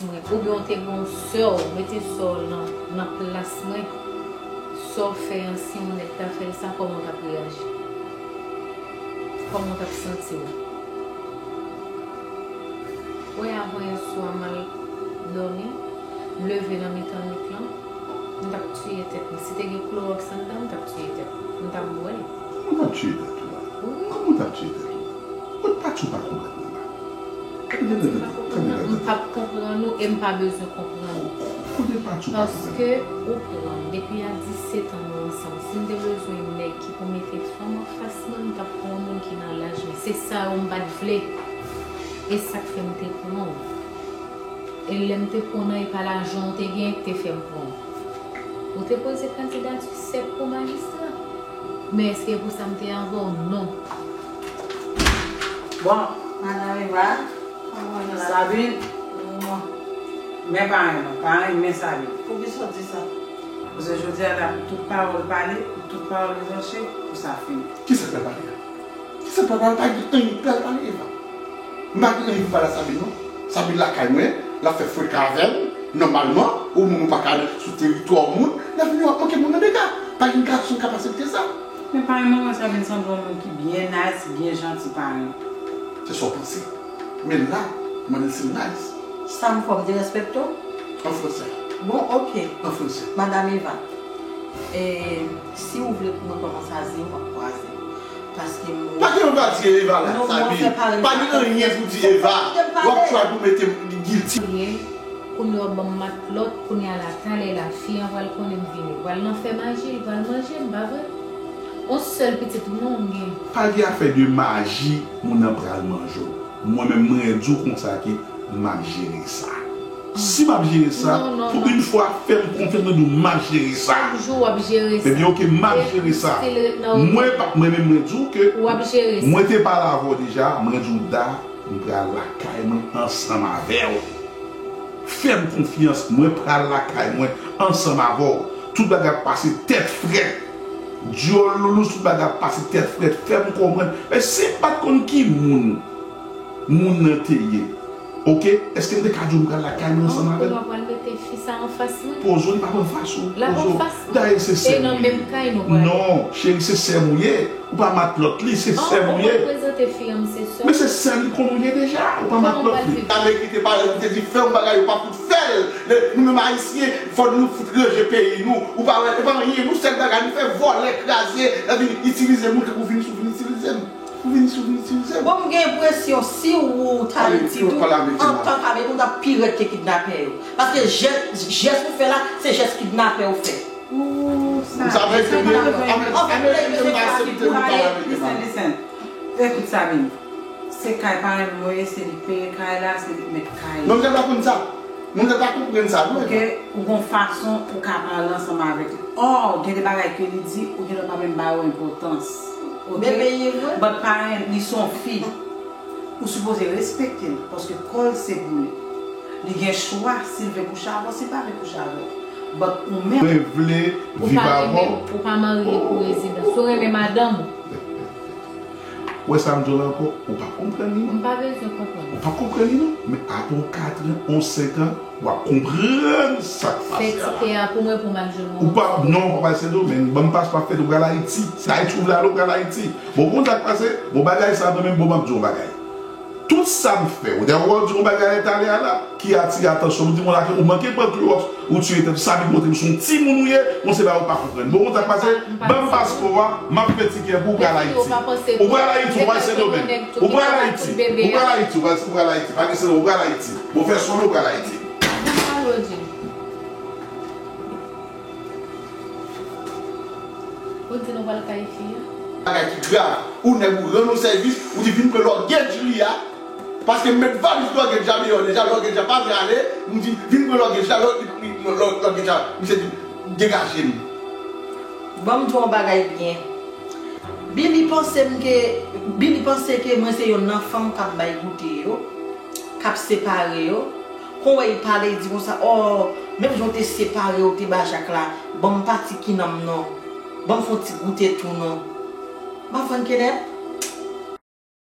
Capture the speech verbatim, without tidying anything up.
Mwen, oubyen w te gen yon sè w, mete sè w nan, nan plas mwen, sa w fè an, si yon nèg ta fè l sa, kòman w t ap reyaji? Kòman w t ap santi w? Ou wè, avan yè swa, m al dòmi, m leve nan mitan nwit lan, m t ap tiye tèt mwen. Si te gen klowòks anndan, m t ap tiye tèt mwen, m t ap bwè l. Ou t ap tiye tèt ou la? Wi. Kòman w t ap tiye tèt ou? Kot pati w pa konprann mwen la? Gade, gade, gade, gade, gade. M p ap konprann ou e m pa bezwen konprann ou. Kote pati w pa konprann? Paske ou pran m. Depi a disèt an nou ansanm. Si m te bezwen yon nèg ki pou mete fanm anfas mwen, m t ap pran yon moun ki nan laj mwen. Se sa yo m pa t vle. E sa k fè m te pran w. E lè m te pran w nan, e pa lajan w te gen ki te fè m pran w. Ou te poze kandidati sèk pou majistra. Men èske e pou sa m te avè w? Non. Bon, Madan Eva, Sabine, men pa renmen, pa renmen Sabine. Poukisa w di sa? Paske jodi a la, pou tout pawòl pale, pou tout pawòl revanche, pou sa fini. Kisa k pral pale a? Kisa k pral pale? Pa gen anyen k pral pale, Eva. M pa gen anyen pou pale a Sabine, non. Sabine lakay mwen, l ap fè frekan avè m. Nòmalman, ou moun ou pa ka sou teritwa w moun, l ap vini w ap manke moun nan dega. Pa gen gason k ap aksepte sa. Men pa renmen wè Sabine sanble yon moun ki byen nice, byen janti, pa renmen. Se sa w panse. Men la, m mande l si l nice. Sa m fè w, m derespekte w? An fransè. Bon, ok. An fransè. Madan Eva, e, si w vle pou mwen kòmanse a zewo, m ap kwaze. Paske m... Pa gen yon bagay di Eva la, Sabine. Pa gen anyen pou di Eva. W ap try pou mete m guilty. Kounye a w ap ban m matlòt, kounye a la, talè la, fi an pral konnen m vini. Ou pral nan fè maji, li pral manje m, pa vre? On sèl pitit ou non m gen. Pa gen afè de maji, moun nan pral manje w. Mwen menm, mwen di w konsa ke m ap jere sa. Si m ap jere sa, pou yon fwa, fè m konfyans, mwen di w m ap jere sa. Yon jou w ap jere sa. Ebyen, ok, m ap jere sa. Mwen pa, mwen menm, mwen di w ke mwen te pale avè w deja, mwen di w, Da, m pral lakay mwen ansanm avè w. Fè m konfyans, mwen pral lakay mwen ansanm avè w. Tout bagay ap pase tèt frèt. Dyòl loulous, tout bagay ap pase tèt frèt. Fè m konprann. Men si m pa t konn ki moun moun nan te ye, ok, èske m te ka di w m pral lakay mwen ansanm avè l? Ou pral mete fi sa anfas mwen? Poze w, li p ap anfas ou. L ap anfas mwen? Dayè se sè m ou ye. E nan menm kay nou pral. Non, cheri, se sè m ou ye. Ou pa matlòt li, se sè m ou ye. An, ou konn prezante fi an, m se sè. Men se sè li konn ou ye deja, ou pa matlòt li. Ameriken te pale, li te di, fè yon bagay, ou pa fout fè l. Nou menm Ayisyen, fò nou fout ranje peyi nou. Ou pa wè, e pa anyen, nou sèl bagay nou fè, vòlè, kraze, epi itilize moun, tankou vin sou vin itilize m. Ou vin sou vin itilize m. Bon, m gen enpresyon, si ou t Ayiti tou, antan k Ameriken, ou t ap pi rèd ke kidnapè yo. Paske jès, jès ou fè la, se jès kidnapè ou fè. Ou sa, sa vle di ke Ameriken pa aksepte nou pale Ameriken. Listen, listen. Ekout sa byen. Se kay parenn mwen, se li peye kay la, se li k mèt kay la. Non, m te pa konn sa. Moun sa ta konprann sa, wi. Ok, ou gon fason ou ka pale ansanm avèk li. Ò, gen de bagay ke li di, ou genlè pa menm ba yo enpòtans. Ok? Men peyi vre. But parenn, li se yon fi. Ou sipoze respekte l, paske kò l se pou li. Li gen chwa, si l vle kouche avè w, si l pa vle kouche avè w. But ou menm. Mwen vle viv avè w. Ou pa renmen, ou pa marye pou rezidans. Ou renmen madanm ou. Ou wè sa m di w la ankò? Ou p ap konprann li non. M pa bezwen konprann. Ou p ap konprann li non. Men apre yon kat an, yon senk an, w ap konprann sa k pase a la. Fè ti kè a pou mwen pou m al jwenn yon... Ou p ap, non, w p ap al Sendomeng. Ban m paspo ap fèt, ou pral Ayiti. Se Ayiti ou vle ale, ou pral Ayiti. Bon, ou konn sa k pase? Bon, bagay sa a, mwen menm, bon, m ap di w yon bagay. Tout sa m fè, ou te wè w di yon bagay talè a la, ki atire atansyon m, ou di mwen la ke ou manke pran klowòks, ou tiye tèt ou, sa vin montre m se yon timoun ou ye, bon, se bagay ou pa konprann. Bon, konn sa k pase, ban m paspò a, m ap fè tikè pou ou pral Ayiti. Ou pral Ayiti, ou pral Sendomeng. Ou pral Ayiti, ou pral Ayiti, ou pral, ou pral Ayiti. Pa gen Sendomeng, ou pral Ayiti. Bon, fè sou ou, ou pral Ayiti. Ou di nou pral kay fi a? Bagay ki grav. Ou nèg ou rann ou sèvis, ou di vin pran luggage li a. Paske m met valiz luggage a deyò deja, luggage a pa vle ale, m di vin pran luggage la, lug-, lug-, luggage a, misye di degaje m. Ban m di w yon bagay byen. Billy panse m ke, Billy panse ke mwen se yonn nan fanm k ap bay goute yo, k ap separe yo. Kon wè, li pale, li di konsa, ò, menm jan w te separe, w te ba Jak la, ban m pati kinan m non. Ban m fè yon ti goute tou non. M ap vann kenèp.